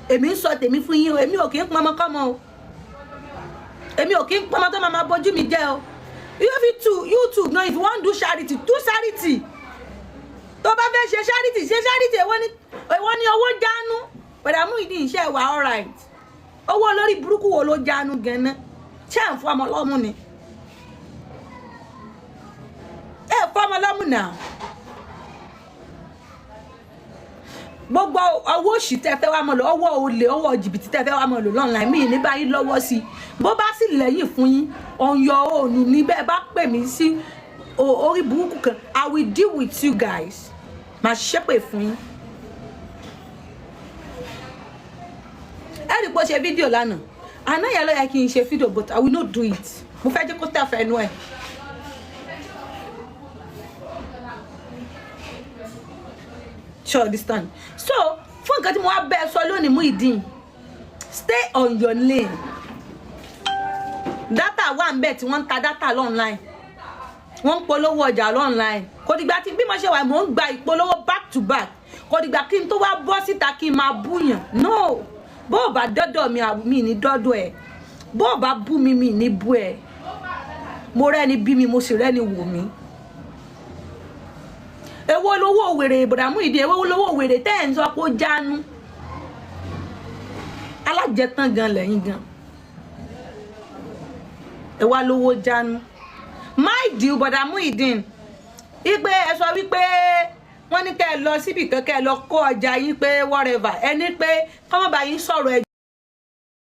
Èmi ń sọ tèmi fún yín o. Èmi ò kí ń pọnmọ kọ́mọ o. Èmi ò kí ń pọnmọ tó máa ma bójú mi jẹ́ o. You fit to YouTube no, if you wan do charity, do charity. Tó bá fẹ́ ṣe charity, ṣe charity. Èwo ni owó jánu? Bọ̀dà Muyideen, iṣẹ́ wa, alright. Owó olórí burúkú wo ló jánu gan-an? Ṣé à ń fún ọmọ lọ́mú ni? Ẹ fún ọmọ lọ́mú náà. Gbogbo ọwọ́ òṣì tẹ́ fẹ́ wá mọ̀ lò, ọwọ́ olè, ọwọ́ jìbìtì tẹ́ fẹ́ wá mọ̀ lò lọ́nà mí ní báyìí lọ́wọ́ sí i. Bó bá sì lẹ́yìn fún yín, on your own ní bẹ́ẹ̀ bá pè mí sí orí burúkú kan, I will deal with you guys. Màá ṣépè fún yín. Ẹ rí i pé ó ṣe fídíò lánàá. Àná yẹn ló yẹ kí n ṣe fídíò, but I will not do it. Mo fẹ́ jẹ́ kó tẹ̀ fẹ́ nu ẹ̀. Sure, understand? So fún nǹkan tí mo wá bẹ́ẹ̀ sọ lónìí, Muyideen, stay on your lane. Data wà ń bẹ̀ tí wọ́n ń ta data online, wọ́n ń polówó ọjà online. Kò dìgbà tí bí mo ṣe wà, mò ń gba ìpolówó back to back. Kò dìgbà kí n tó wá bọ́ síta kí n máa búyàn. No, bó o bá dọ́dọ̀ mi, mi ní dọ́dọ̀ ẹ̀. Bó o bá bú mi, mi ní bú ẹ̀. Mo rẹ́ni bí mi, mo sì rẹ́ni wò mí. Èwo lówó wèrè, Bọ̀dà Muyideen? Èwo lówó wèrè tẹ́ ẹ̀ ń sọ pé ó jánu? Alájẹtán gan lẹ́yìn gan. Ẹ wá lówó jánu. Mind you, Bọ̀dà Muyideen, ipe ẹ sọ wípé wọ́n ní kẹ́ ẹ lọ síbì kan, kẹ́ ẹ lọ kó ọjà yín, pé whatever, ẹni pé kọ́mọ́bà yín sọ̀rọ̀ ẹ.